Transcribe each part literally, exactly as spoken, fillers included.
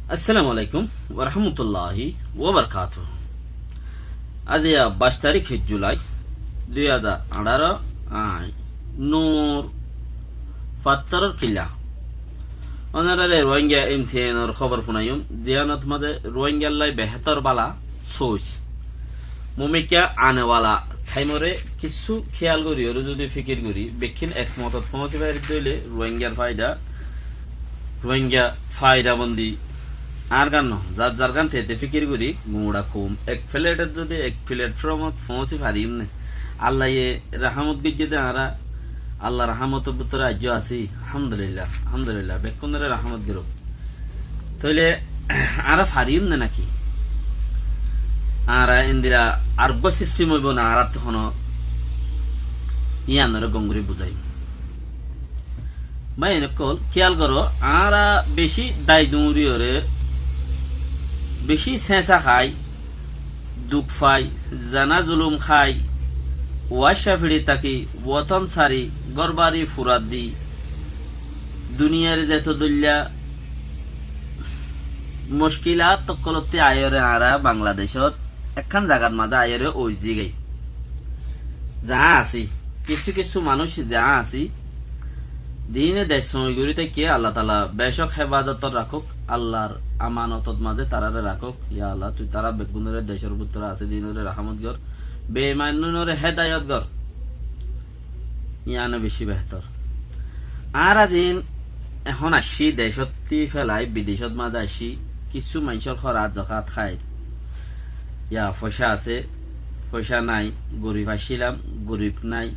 Assalamu alaikum warahmatulláhi wabarakátuhu. Aijja baic tarík Julai dui házar añçáro, añí Nur Fattoror Killa. Ónorare Rohingya M C N or hóbor funaiyum, ziyánot mazé Rohingyallá behétor bála sóoc. Mumkin ane wala thaimoré kissú kéyal gorí, óre zodi fikir gorí, bekkín ek motot foóñsi faridde óile Rohingyar faida, Rohingya faida bondi añár gán no, zar zar gán tete fikir gorí, guñça koum ek filetot zodi ek filet foromot foóñsi fariyum né. Allaye rahámot goijjé dé añára, Allar rahámotor bútore aijjó así. Alhamdulillah, alhamdulillah, bekkúnore rahámot gorók. Tóile añára fariyum né náki? Añára endila areggúa sistem óibo né, añárattú hono yíanoré gom gorí buzáiyum. Báiyain ókkol, kéyal goró, añára bicí dai duñriyoré, bicí séñsa hái, duk fai, zana zulum hái, wacca fiçi táki, woton sári, górbari furat di, duniyair zeto dóilla muckilat ókkolottí aiyóre añára Bangladecót ekkán zagat mazé aiyóre óizzi goi. Zaá así, kissú kissú manúic zaá así, diíne dec sóñi gorí táikke, Allah taala becók hefazotot rakók, Allar amanotot mazé taráre rakók. Ya Allah, tui tará beggúnore decór bútore asé diínoré rahámot gor, beimanoré hédayot gor. Yíano bicí behétor. Añára ziín ehón aiccí, decótti félai bidecót mazé aiccí, kissú maincór hórat zakat háir. Ya foicá asé, foicá nái, gorif accílam, gorif nái.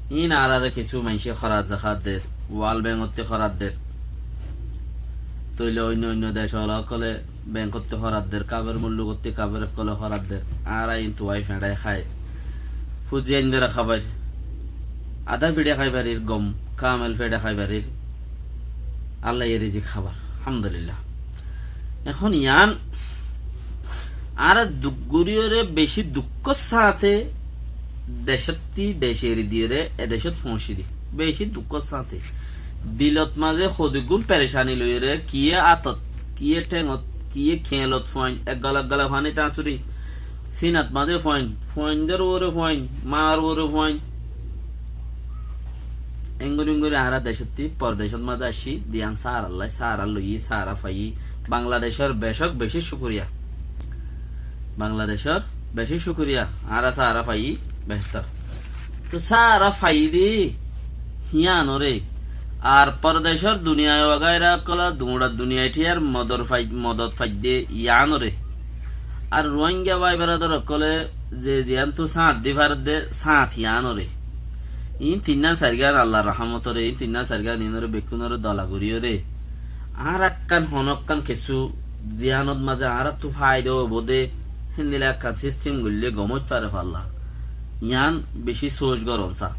Iín añáráre kissú maincé hórat zakat der, World Bank ottí hórat der. Tóile oinno oinno dec ola ókkole Bengkottú horadder, kafer mulluk ottú kafer ókkole horadder. Añára intu wai feñçai hái. Fuzi aindóra hábair. Adá fiçe hái farir, gom kamel fiçe hái farir. Allaye rizik hábar. Alhamdulillah. Ehón yián añára duk goríyore beci dukkór sáñte decótti dec eri diyore e decót foóñsi di. Beci dukkór sáñte. Dilot mazé hoduggún perecani loiyóre, kiyé átot, kiyé théngot, kiyé keñlot fuain, ek gala ek gala fanit añsuri, sinat mazé fuain, fuaindór uore fuain, maar uore fuain. Engori engori añára decótti, pordecót mazé aiccí, diyan sáharallá, sáhara loiyí, sáhara faiyí. Bangladecór becók beci cúkuriya. Bangladecór beci cúkuriya, añára sáhara faiyí, behtor. Tóu sáhara faiyí de híanoré. Ar pordecór duniyai wagaira ókkol, duñça duniyai thíyar modor fai-, modot faidde yíanoré. Ar Ruáinga bái beradar ókkole ze ziyántu sáñt di faredde sáñt yíanoré. Iín tinnán sairgán Allar rahámotoré, iín tinnán sairgán iínoré bekkúnoré dola goríyoré. Añára ekkán honókkán kessú ziyánot mazé añáráttu faida óibo de, héndila ekkán sistem goillé gom óit fare falla. Yián bicí sóoc goron sa.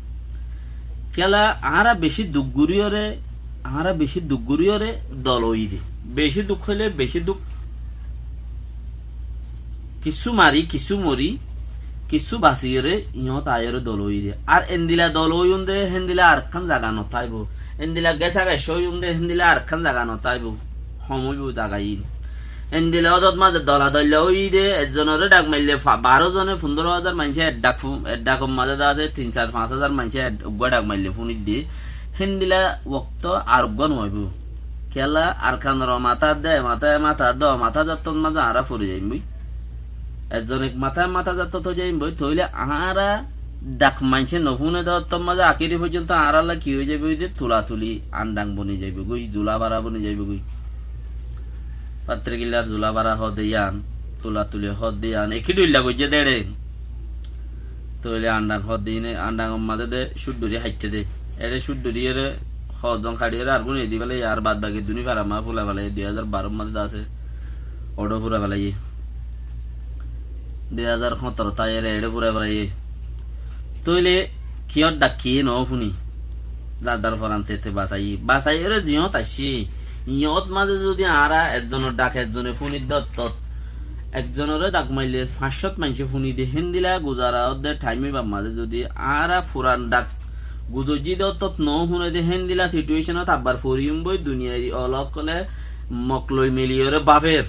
Kiyólla añára bicí duk goríyoré, añára bicí duk goríyoré dol óiyi de. Bicí duk óile bicí duk. Kissú mari, kissú mori, kissú basiyóre, iñót aiyóre dol óiyi de. Ar endila dol óiyum de, héndila arekkán zaga notáibo. Endila gesa gesa óiyum de, héndila arekkán zaga notáibo. Hom óibo zaga iín. Endila ódot mazé dola doilla óiyi de, ezzonoré dhak maille fa-, baró zone, fundóro házar maincé ek dhak fu-, ek dhakor mazé de asé, tin sair fañs házar maincé ek, uggúa dhak maille fúnidde. Héndila wokto ar uggúa noóibo. Kiyólla Arkanor matá de, matá, matá de, matá zattót mazé añára fori zaiyum boi. Ezzon ek matá, matá zattót ói zaiyum boi, tóile añára dhak maincé nofúne de ottót mazé akéri foijjonto añáralla ki ói zaibo de, tulatuli, andang boni zaibo goi, zulabara boni zaibo goi. Fattirkillar zulabara hoó de yián, tulatuli hoó de yián, eki dhoilla goijjé de eçe. Tóile andang hoó de iíne, andangor mazé de cúddhuri haiththé de. Eçe cúddhuriyóre hoó zon kaçiyóre ar gúne di félaiye, ar bad baki duní fara ma fúlai félaiye, dui házar baró mazé de asé, oçó fúrai félaiye. Dui házar hóñtoro táiyore eçé fúrai félaiye. Tóile kiyór dhak kiyé noó fúni. Zar zar foran tete basaiyí. Basaiyóre ziyót aiccí, iñót mazé zudi añára ezzonor dhak ezzone fúnidde ottót, ekzonoré dhak maille fañs cót maincé fúnide, héndila guzara ódde thaim íbar mazé zudi añára furan dhak guzoijjí de ottót noó fúnide, héndila situéconot abbar foriyum boi, duniyair ola ókkole Mok loi miliyóre báfer.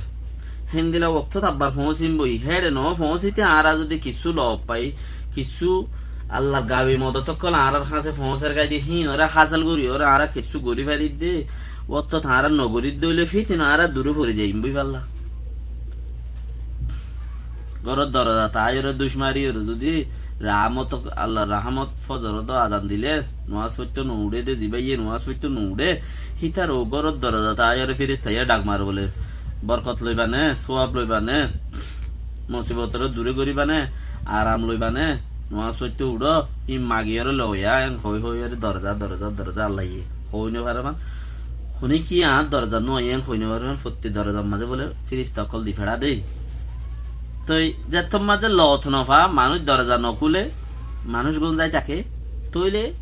Héndila woktót abbar foóñsim boi. Héçe noó foóñsite añára zudi kissú lof fai, kissú Allar gabi modot ókkol añárar hañsé foóñser gáide híinoré hásil goríyoré añára kissú gorí faridde, woktót añára nogorídde óile fítina añára duré fori zaiyum boi falla. Góror dorozat aáiyoré duc mariyóre zudi rahámot, Allar rahámot fozorot azan dile, nuáz foittó nouçé de, zibáye nuáz foittó nouçé, hítar ou góror dorozat aáiyoré fíristaye dhak mare bóle, borkot loibá né, súab loibá né, musibotoré duré goríba né, aram loibá né, nuáz foittó uçó, hí magiyóre loiya, en hoi hoiyóre doroza, doroza, doroza Allaye. Hoi no fare ma. Hone ki añár dorozat no aiyé, en hoi no fare ma, fottí dorozar mazé bóle firista ókkol di feçá de. Toi zettót mazé lot no fa, manúic doroza no kúle, manúic gún zai táke, tóile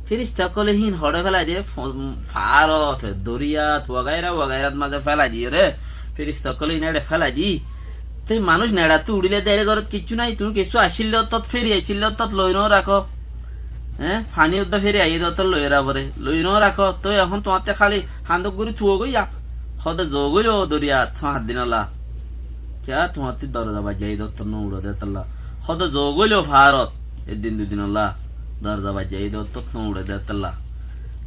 firista ókkole híin hoçé félai de, fo-, faárot, doriyat, wagaira wagairat mazé félai diyóre, firista ókkole híin eçe félai di. Toi manúic neçattú uçíle de eçe górot kiccú nái, tuñí kissú accíl de ottót, feri accíl de ottót loi no rakó. Eé, faní uddá feri aiyé de ottót loi rakó. Loi no rakó, toi ehón tuáñtte háli handok gorí tuwó goiya. Hóde zoó goiló doriyat, só hát dinolla. Kiyá tuáñtti doroza baijjá aiyé de ottót no uçó de tolla. Hóde zoó goiló faárot, eddin dui dinolla. Doroza baijjá aiyé de ottót no uçó de tolla.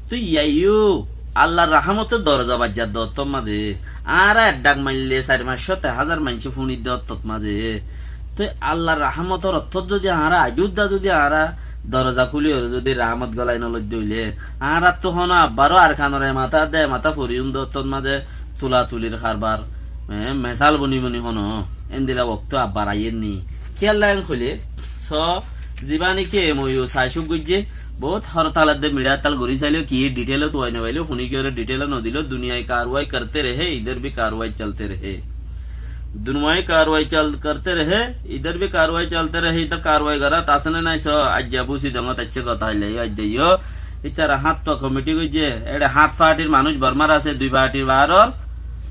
Toi yaiyo, Allar rahámotor doroza baijjá de ottót mazé. Añára ek dhak maille sair fañs cót, ek házar maincé fúnir de ottót mazé. Toi Allar rahámotor ottót zudi añára aijjó uddá zudi añára doroza kúliyoré zudi rahámot gólai no loidde óile, añárattú honó abbaró Arkanor e matá de e matá foriyum de ottót mazé tulatulir harbar, eé, mesal boni boni honó, endila wokto abbar aiyér ni. Kiyólla en hoilé, só, zibá niki M O U saisuk goijjé, bout hortal edde miçá tal gorí sailó, ki detail ot wai no failó, honi kiyóre detail ot no diló, duniyaye karwai korte rehe, idhar bhi karwai cholte rehe. Duniyaye karwai chol-, korte rehe, idhar bhi karwai cholte rehe, idhar karwai gorát asé né nái, só, aijja busi dongot aiccé hotá hoilé, yó aijja yó, ítara háñt fa komiti goijjé, eçe háñt fañtir manúic Bormar asé, dui fañtir baáror,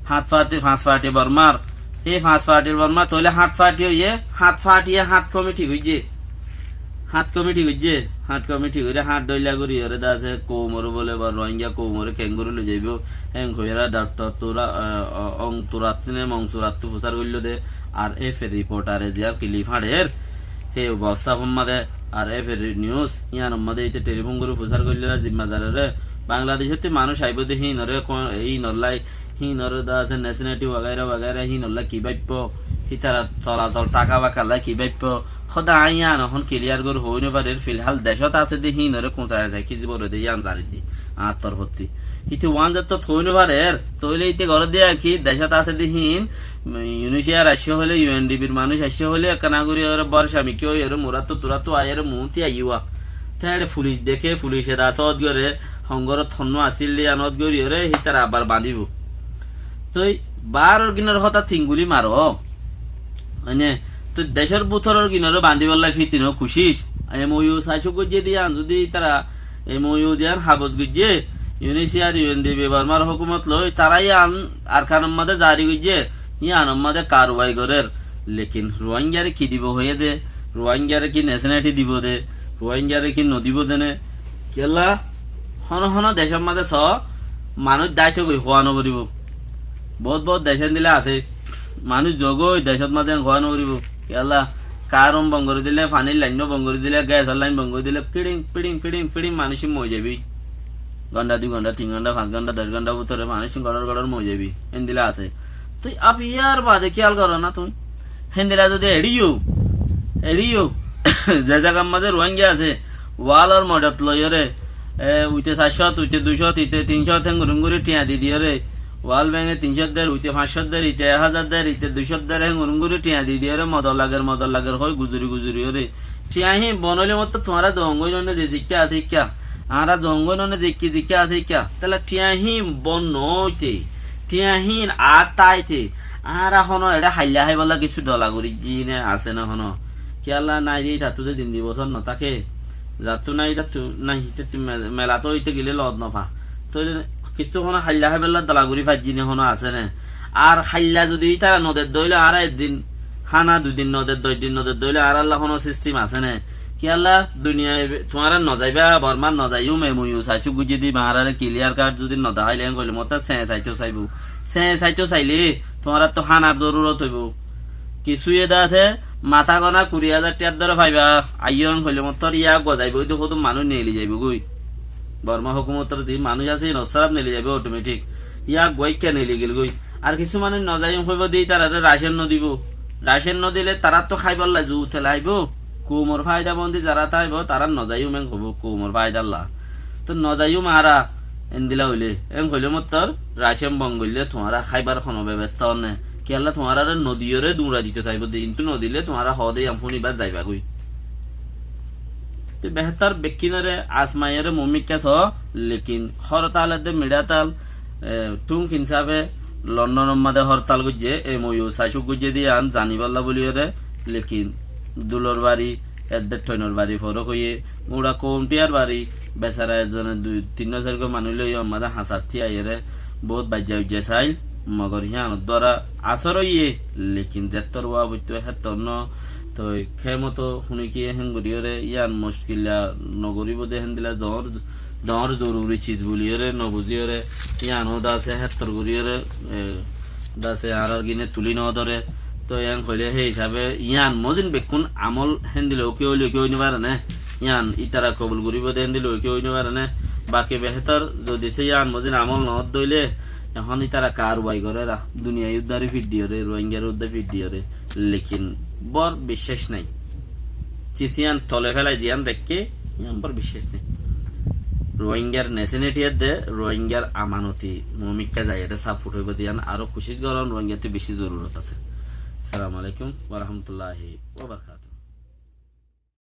háñt fañti, fañs fañti Bormar. Hé fañs fañtir Bormar, tóile háñt fañti óiye, háñt fañtiye háñt komiti goijjé. Háñt komiti goijjé, háñt komiti gorí háñt dhoilla gorí ore de asé, koumoré bóle ba Rohingya koumoré kengori loi zaibó, héng hoiyóre Doctor Tura, eh, o-, Ong Turattú ne Mong Surattú fusár goilló de, R F A r reportare ziyán kilip hañçer, hé WhatsApp or mazé, R F A r news, yíanor mazé íte telifón gorí fusár goilló de zimmadaroré, Bangladecóttu manúic aibó de híinoré ko-, híinollá Híinoré de asé nationality wagaira wagaira híinolla ki báibbo, hítarar solacol táka bákalla ki báibbo, hóde aññí yían ehón kiliyar gorí hoói nofarir, filhál decót asé de híinoré kuñsai asé ki zibore de yían zani di, añár torfótti. Híte uán zettót hoói nofarir, tóile íte goré de yían ki decót asé de híin, mm, Yunusiyar aiccé hoilé, U N D P r manúic aiccé hoilé, ekkána gorí oré bor cami ki óiyoré, muráttu turáttu aiyóre muúnti aiyíwa. Te eçé fulic deké, fulice de asé ót goré, hongorot honnú asíl de yían ót goríyoré, hítara abar bañdíbo. Toi baáror ginor hotá tinguli maro. Mane, toi decór bútoror ginoré bañdíbolla fítino kucíc. M O U saisuk goijjé de yían zudi ítara M O U de yían habos goijjé, Yunusiyar U N D P Bormar hókumot loi, tará yían Arkanor mazé zari goijjé, yíanor mazé karwai gorér. Lekin Ruáingaré ki dibo hoiyé de, Ruáingaré ki nationality dibo de, Ruáingaré ki nodibo de ne, kiyólla, hono hono decór mazé só, manúic dáito goi hoówa no foribó. Bout bout dec endilla asé, manúic zogói decót mazé hoówa no foribó. Kiyólla, karon bon gorí dile, fanir lain bon gorí dile, gasor lain bon gorí dile, fiçing, fiçing, fiçing, fiçing manúic moi zaibói. Gonta, dui gonta, tin gonta, fañs gonta, doc gonta bútore manúic goçor goçor moi zaibói. Endilla asé. Tui ab yar bade kiyal goró na tui? Héndilla zodi eçé yó, eçé yó, ze zagar mazé Ruáinga asé, wálor modot loiyóre, e, uite sair cót, uite dui cót, ite tin cót, héngorí héngorí thiañ di diyóre, World Bank e tin cót der, uite fañs cót der, ite ek házar der, ite dui cót der, héngorí héngorí thiañ di diyóre modot lager, modot lager hoi guzori guzoriyóre. Thiañ híin bon óile mottor tuáñra zongói noóne ze zikká asé ikká. Añára zongói noóne zikki zikká asé ikká. Tala thiañ híin bon noóite. Thiañ híin añár táite. Añára hono eçé hailla háibolla kissú dhola gorí diyí né asé né hono? Kiyólla nái de, tattú de zindi bosór no táke. Zattú nái, tattú nái, tattú me-, melat óite gile lot no fa. Tóile kissú hono hailla háibolla dhola gorí faijjí né hono asé né? Ar hailla zodi ítara no der dóile añára eddin hána, dui din no der, doc din no der dóile añáralla hono sistim asé né? Kiyólla duniyait tuáñra nozaibá, Bormát nozaiyum, M O U saisuk gujjí di, añáráre clear cut zudi nodeháile, en hoile mottor señ saito saibó. Señ saito saile tuáñrattú hánar zorurot óibo. Kissú eda asé, matá gona kuri házar tiyar dóre faiba, aiyó en hoile mottor yá gua zaibo, ói de hodún manúic neli zaibo goi. Bormá hókumotor ze manúic asé, iín sóraf neli zaibo automatic. Yá gua ikká neli gel goi. Ar kissú manúic nozaiyum hoibo de, ítarare racen nodibo. Racen nodile taráttu háibolla zu tela aibo. Koumor fáida bondi zará táibo, tará nozaiyum en hoibo, koumor fáidalla. Toi nozaiyum añára endilla óile, en hoile mottor racen bon goille tuáñra háibar hono bebosta ónne. Kiyólla tuáñrare nodiyóre duñrai dito saibó de, kintu nodile tuáñra hoó de yián fúniba zaiba goi. Te behétor bekkúnore asmaiyóre muúmikká soó, lekin hórtal edde miçá tal, e, Tung Khin sábe Londonor mazé hórtal goijjé, M O U saisuk goijjé de yián zanibálla buliyóre, lekin dulor bari, edde thoinor bari forok óiye, gura koum tiyar bari, besara ezzone dui, tinnó sairgua manúic loi yór mazé hañsat tíyaiyóre, bout baijja uijja sail, mogor híyanor duara asor óiye, lekin zettor wábottú héttor no, toi kémoto húni ki hén goríyore, yián muckila nogoríbo de héndilla doóñr, doóñr zoruri ciz buliyóre, nobuzíyore, yián ó dase héttor goríyore, e, dase añárar gine tulí nodóre. Toi en hoile hé hísabe yián mozin bekkún amol héndilla óke óile ki ói nofarene, yián ítara kobul goríbo de héndilla óke ói nofarene. Baki behétor zodi se yián mozin amol noódde óile, ehón ítara karuwai goréra, duniyai uddari fiddiyóre, Rohingyare uddari fiddiyóre. Lekin bor biccác nai. Cis yián tole félai ziyán dekké, yián bor biccác nai. Rohingyar neseniti edde, Rohingyar amanoti muúmikká zaiyóre saport óibo de yián aró kucíc gorón, Rohingyattú bicí zorurot asé. Assalamu alaikum wa rahmatullahi wa barakatuhu.